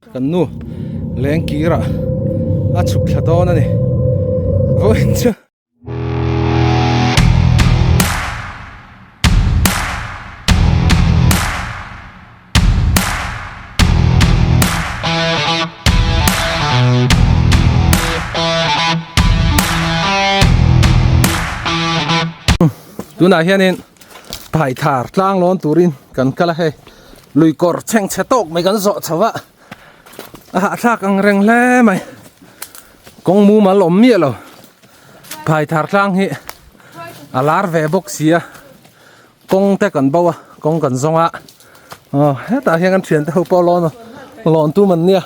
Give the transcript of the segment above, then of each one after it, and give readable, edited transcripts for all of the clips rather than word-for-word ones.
Kan nu leng kirah a chhuk thla dawn a ni vawiin chu. Tunah hianin Paithar tlang lawn turin kan kal a hei lui kawr chhengchhe tawk mai kan zawh chho a a hahthlak ang reng hle mai kawng mumal awm miah lo Paithar tlang hi a lar ve bawk si a kawng te kan bo a kawng kan zawng a aw hetah hian kan thiante ho pawh lawn lawn tum an nia.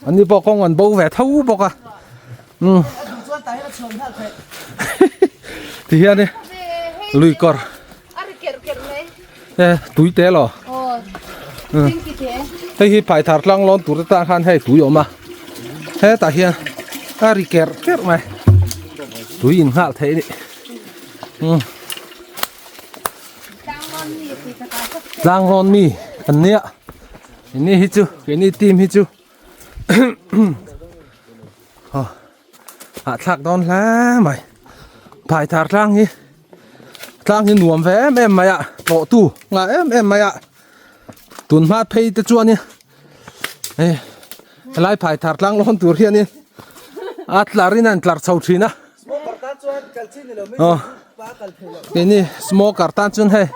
An ni pawh kawng an bo ve tho bawk a umm ti hian i lui kawr e tui te lo hei hi phai thar tlang lawn tur te tan khan hei tui awm a hetah hian a ri kerh kerh mai tui in nghal theih a ni umm tlang lawn mi an nia. Ini hi chu keini team hi chu aw hahthlak dawn hle mai phai thar tlang hi tlang hi nuam ve em em mai a tlawh tu nghah em em mai a tun hma phei te chuan in hei helai phai thar tlang lawn tur hian in a tlar in a in tlar chho thin a aw keini smoker tan chuan hei.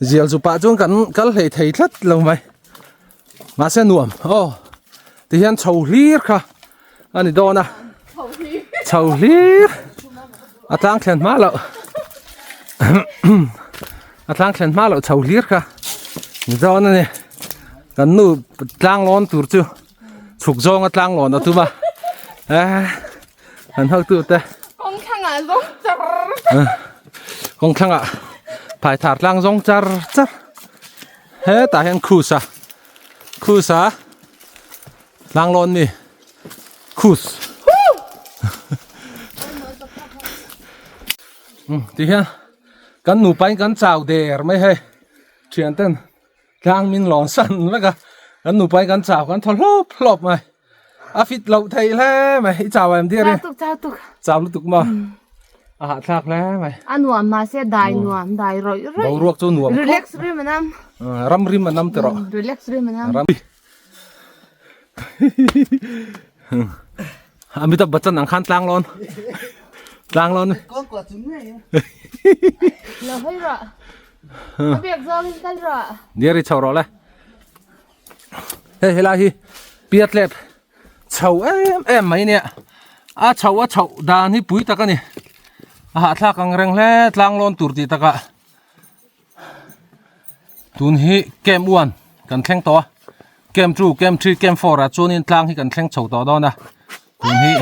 Zial chu pah chuan kan kal hlei thei tlat lo mai mahse nuam aw ti hian chho hlir kha a ni dawn a chho hlir a tlang thlen hma loh a tlang thlen hma loh chho hlir kha ni dawn a ni kan nu tlang lawn tur chu chhuk zawnga tlang lawn a tum a eh Kan hotu te. Kawng thlangah zawng char char. Kawng thlangah phai thar tlang zawng char char. Hetah hian cruise a. Cruise a. Tlang lawn mi. Cruise. Ti hian kan nupa in kan chau der mai hei. Thian ten Tlang min lawn san vek a, kan nupa hi kan chau kan thaw hlawp hlawp mai. A fit loh theih hle mai, i chau em dear i? Chau tuk chau tuk. Chau lutuk maw? A hahthlak hle mai. A nuam mahse dai nuam, dai rawih rawih. Boruak chu nuam khawp. Relax rim a nam. Ram rim a nam tiraw. Relax rim a nam. Ram. Amitabh Bachchan ang khan tlang lawn. Tlang lawn. Lo hawi rawh. A biak zawngin kal rawh. Dear i chho rawh le. Hei helai hi piatlep chho em em mai nia. A chho a chhoh dan hi pui tak a ni. A hahthlak ang reng hle tlang lawn tur tih takah. Tun hi camp 1 kan thleng tawh a. Camp 2, camp 3, camp 4 ah chuanin tlang hi kan thleng chho tawh dawn a. Tun hi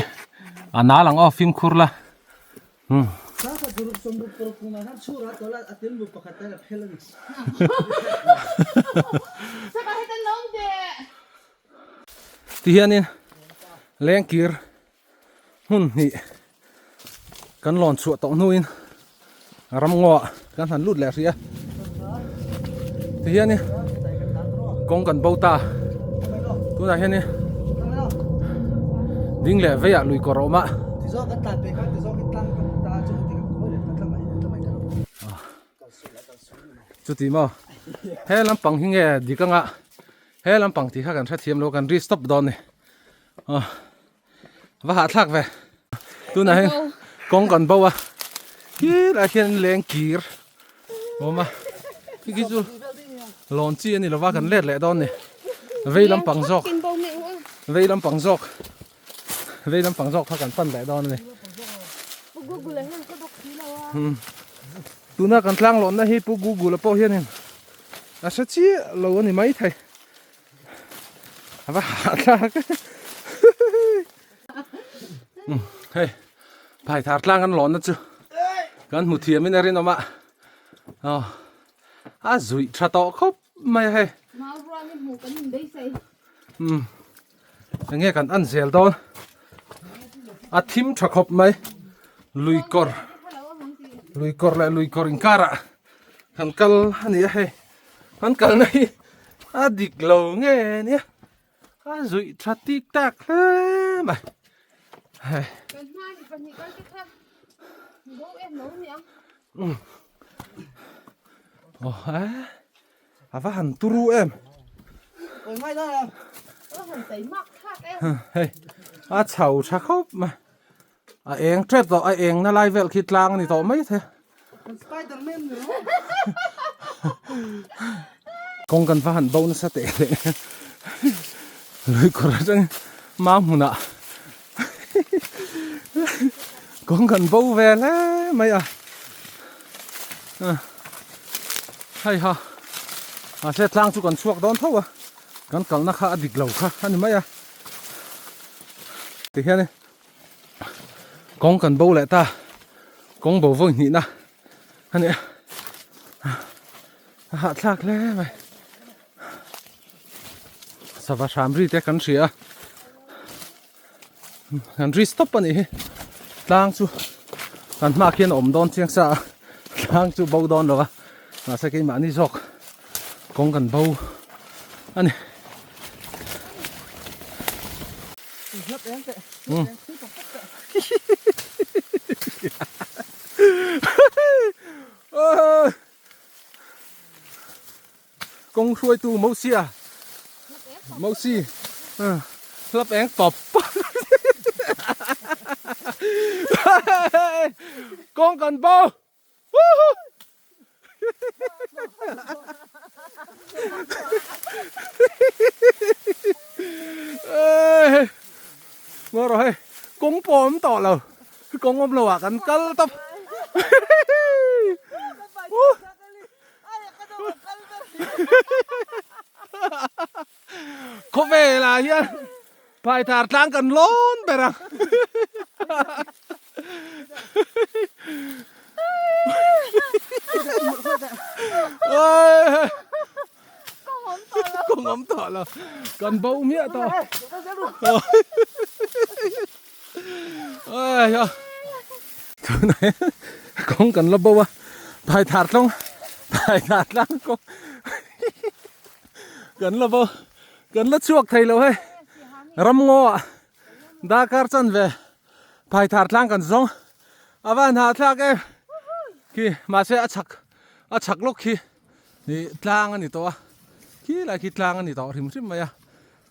a nal ang aw fimkhur la. Hmm. Ti hianin lengkir hmun hnih kan lawn chhuah tawh hnuin ramngaw ah kan han lut leh hrih a ti hianin kawng kan bo ta tunah hianin ding leh veiah lui kawr a awm a. Chuti maw he lampang hi nge dik anga he lampang tih kha kan hrethiam lo kan restop dawn a ni. Va hahthlak ve tunah hian kawng kan bo a khilaiah khian leng kir a awm a khi khi chu lawn chi a ni lova kan let leh dawn a ni vei lampang zawk vei lampang zawk vei lampang zawk kha kan pan leh dawn a ni tuna kan tlang lawnna hi pu google a pawh hianin a hre chiah lo a ni maithei. A va hahthlak hei phai thar tlang kan lawnna chu kan hmu thiam in a rinawm a aw a zuih tha tawh khawp mai a hei umm enge kan an zel dawn a thim tha khawp mai lui kawr lui kawr leh lui kawr inkarah kan kal a ni a hei. An kalna hi a dik lo nge nia. A zuih tha tik tak hle mai. Hei. Kan hma ni pahnih kal te kha bo em lo ni ang. Oh he. A va han turu em. Oi mai da. A han tai mak thlak em. Hei. A chho tha khawp mai. A eng tep tawh a eng na lai vel khi tlang a ni tawh mai the. Spiderman ni lo. Kawng kan va han bo nasa teh leh lui kawr atang mau hmunah kawng kan bo ve hle mai a. Hei ha mahse tlang chu kan chhuak dawn tho a kan kalna kha a dik lo kha a ni mai a. Tihian kawng kan bo leh ta kawng bo vawi hnihna a ni a a hahthlak hle mai sava hram ri te kan hria a kan ri stop a nih hi tlang chu kan hma khian a awm dawn chiang sa a tlang chu bo dawn lo va mahse keimahni zawk kawng kan bo a ni. Kawng hruaitu Mosia Mosi hlap eng pawp kawng kan bo Ngaw rawh hei kawng pawh awm tawh lo kawng awm lo ah kan kal tawp Khawvel ah hian Paithar tlang kan lawn ber ang. Kawng awm tawh lo. Kan bo miah tawh. Tunah hian kawng kan la bo a. Paithar tlawng Paithar tlang kawng kan la bo. Kan la chhuak thei lo hei. Ramngaw ah darkar chan ve phaithar tlang kan zawng. A van ha thlak em. Khi mahse a chhak a chhak lawk khi ih tlang a ni tawh a. Khi lai khi tlang a ni tawh hrim hrim mai a.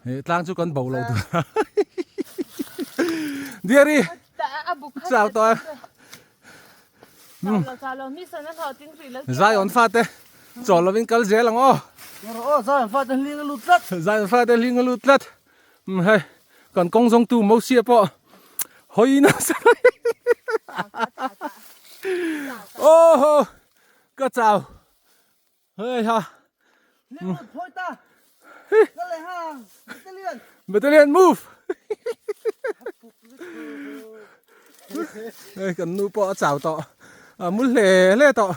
Ih tlang chu kan bo lo tur. Deary chau tawh em. Zion fate chawl lovin kal zel ang aw. Zion fate hling a lut tlat. Zion fate hling a lut tlat. Hei kan kawng zawng tu Mosia pawh hawi nasa. Aw ka chau. Hei ha. Battalion move. Hei kan nu pawh a chau tawh. A mu hle hle tawh.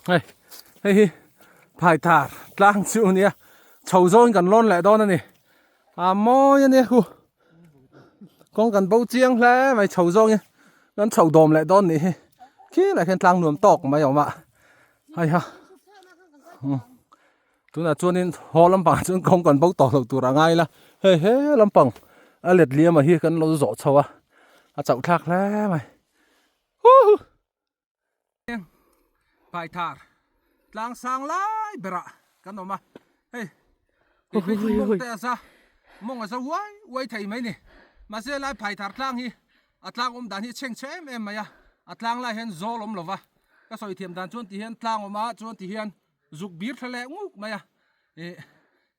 Hei hei hi phaithar tlang chu a nia chho zawngin kan lawn leh dawn a ni. A mawi a nia khu. Kawng kan bo chiang hle mai chho zawng hi kan chho dawm leh dawn nih hi khilai khian tlang nuam tawk mai a awm a hei ha tunah chuanin haw lampangah chuan kawng kan bo tawh loh tur a ngai la hei he lampang a let liam a hi kan lo zawh chho a a chauh thlak hle mai huhu. Paithar tlang sang lai berah kan awm a, hei kei chu mawng te a za mawng a za uai uai thei mai ni. Mahse lai Paithar tlang hi a tlang awm dan hi a chheng chhe em em mai a, a tlang lai hian zawl awm lo va, ka sawi thiam dan chuan ti hian tlang awm a chuan ti hian zuk bir thla leh nguk mai a, ih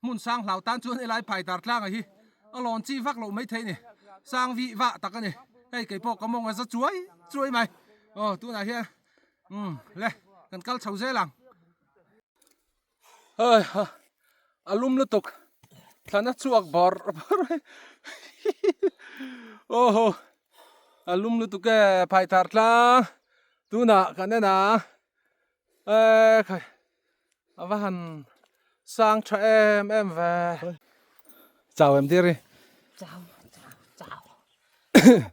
hmun sang hlau tan chuan helai Paithar tlangah hi a lawn chi vak loh maithei a ni, sang vih vah tak a ni, hei kei pawh ka mawng a za chuai chuai mai. Aw tunah hian umm le kan kal chho zel ang. Hei ha a lum lutuk thlan a chhuak bawr bawr mai aw haw a lum lutuk e phaithar tlang tunah kan en ang e khai a va han sang tha em em ve. Chau em tir hi. Chau chau chau.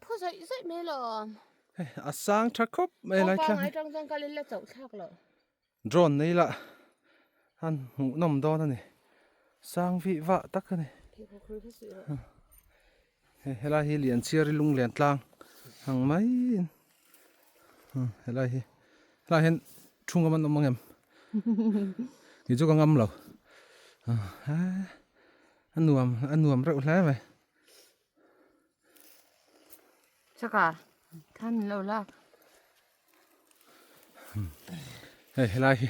Phu zawih zawih mai lo. A sang tha khawp mai lai thlang. Kawng pangai tang chuan kal in la chauh thlak lo. Drone nei lah an hmuh nawm dawn a ni. Sang vih vah tak a ni. Helai hi Lianchhiari lunglen tlang ang maiin helai hi helai hian thu ngam an awm ang em? Kei chu ka ngam lo. A nuam a nuam reuh hle mai. Chaka khan min lo lak. Hei helai hi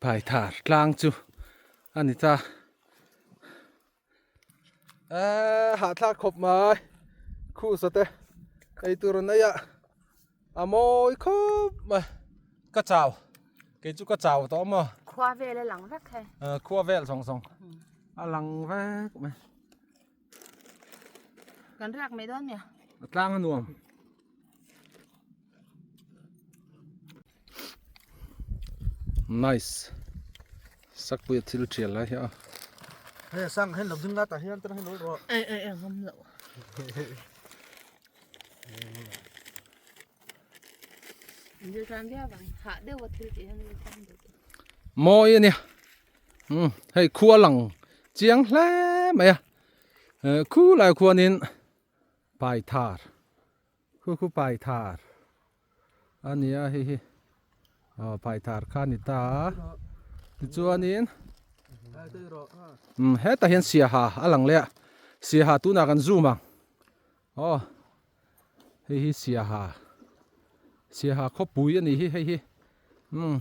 Paithar tlang chu a ni ta. Eee hahthlak khawp mai khusa te ei tur an nei a a mawi khawp mai ka chau kei chu ka chau tawh maw khua vel a lang vek hei khua vel zawng zawng a lang vek mai kan riak mai dawn nia a tlang a nuam Nice. Sakpui a thil thial lai hi a. Hei sang hen lo ding la tah hian tan hen lo rawh. Ei ei ei ngam lo. Dil tram viau vang hah deuh a thil tih hian dil tram deuh. Mawi ania. Um hei khua lang chiang hle mai a. Khu lai khuanin Paithar Khu khu paithar a ni a hei hi aw paithar kha a ni ta a tichuanin umm hetah hian siaha a lang leh a siaha tunah kan zoom ang aw hei hi siaha siaha khawpui a ni hi hei hi umm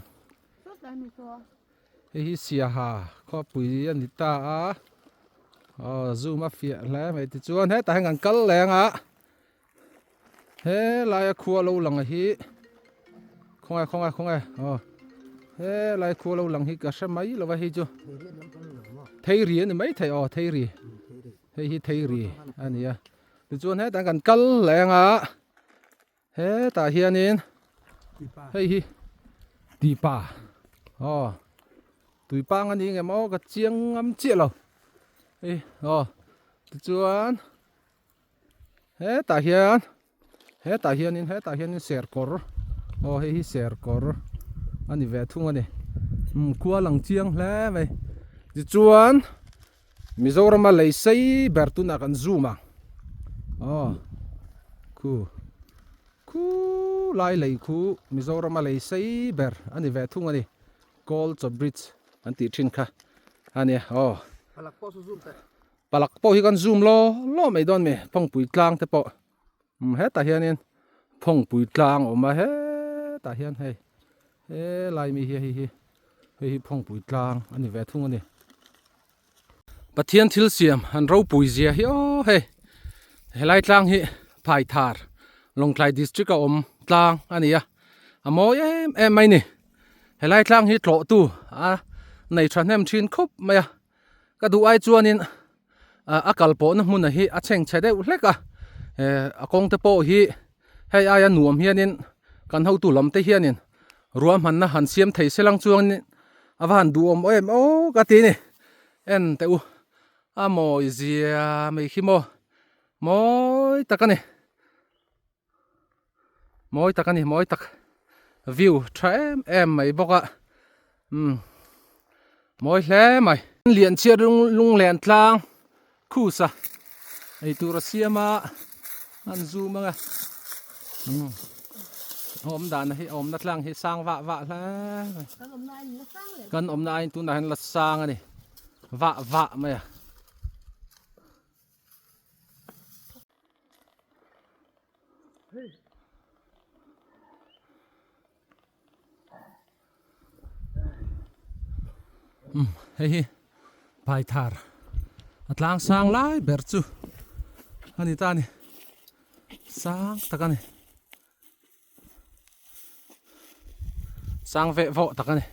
hei hi siaha khawpui a ni ta a aw zoom a fiah hle mai tichuan hetah hian kan kal leng a. He laia khua lo lang hi khawnge khawnge khawnge aw he lai khua lo lang hi ka hre mai lo va hei chu theiri a ni mai thei aw theiri hei hi theiri a ni a tichuan hetah kan kal leng a hetah hianin hei hi tipa aw tuipang a ni ngem aw ka chiang ngam chiah lo hei aw tichuan. Hetah hian hetah hianin hetah hianin serkawr aw hei hi serkawr a ni ve thung a ni umm khua lang chiang hle mai tichuan Mizorama lei sei ber tunah kan zoom ang aw khu khu lai lei khu Mizorama lei sei ber a ni ve thung a ni Kawlchaw bridge an tih thin kha a ni aw. Palak pawh hi kan zoom law law mai dawn mi phawngpui tlang te pawh umm hetah hianin phawngpui tlang a awm a hetah hian hei helai mi hi hei hi hei hi phawngpui tlang a ni ve thung a ni. Pathian thil siam an ropui zia hi aw hei helai tlang hi Phaithar Lawngtlai district a awm tlang a ni a a mawi em em mai ni helai tlang hi tlawh tu a nei thahnem thin khawp mai a. Ka duh ai chuanin a kal pawhna hmun hi a chheng chhe deuh hlek a, a kawng te pawh hi hei aia nuam hianin kan hotu lam te hianin ruahmanna han siam thei se lang chuanin a va han duhawm em aw ka ti a ni. En teh u, a mawi zia mai khi maw, mawi tak a ni. Mawi tak a ni mawi tak view tha em em mai bawk a umm mawi hle mai. Lianchhiat lunglen tlang khusa eitur a siam a an zoom ang a umm a awm dan hi a awmna tlang hi sang vah vah hle mai kan awmna aiin tunah hian la sang a ni vah vah mai a. Umm hei hi Paithar a tlang sang lai ber chu a ni ta a ni sang tak a ni sang veh vawh tak a ni.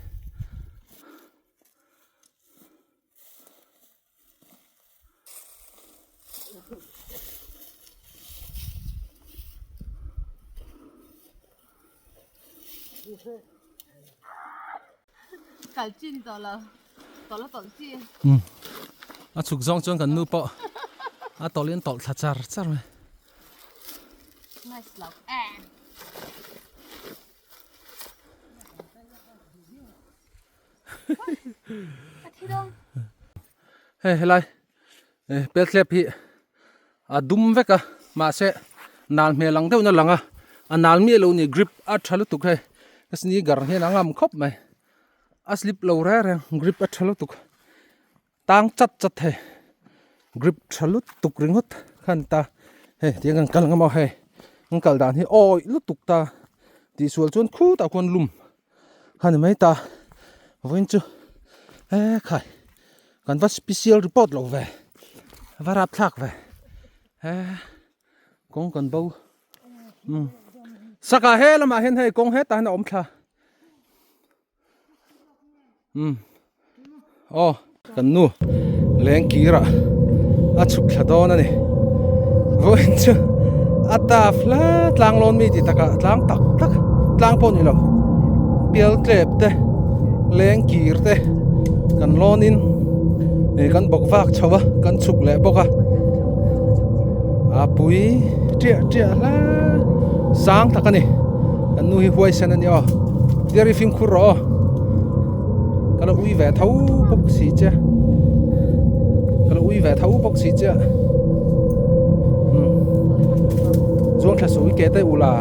Kal chi ni tawh lo tawlh a tawlh chi. Umm a chhuk zawng chuan kan nu pawh a tawlh in tawlh thla char char mai. Nice lo eh. Hei helai pelthlep hi a dum vek a mahse nal hmel ang deuhin a lang a a nal miah lo ni grip a tha lutuk hei ka sneaker hian a ngam khawp mai a slip lo reng reng grip a tha lutuk tang chat chat hei grip tha lutuk ringawt khan ta hei tiang kan kal ngam a hei an kal dan hi awih lutuk ta tihsual chuan khutah khuan lum a ni mai ta vawiin chu he khai kan va special report lo ve va rap thlak ve he kawng kan bo um saka he lamah hian hei kawng hetah hian a awm thla um aw kan nu leng kirah a chhuk thla dawn a ni vawiin chu a taf hla tlang lawn mi tih takah tlang tak tak tlang pawh ni lo pial tlep te leng kir te kan lawn in ih kan bawk vak chho a kan chhuk leh bawk a a pui tiah tiah hle sang tak a ni kan nu hi huaisen a ni aw dear i fimkhur rawh aw. Ka lo ui ve tho bawk si che ka lo ui ve tho bawk si che chuan thla sawi ke te ula.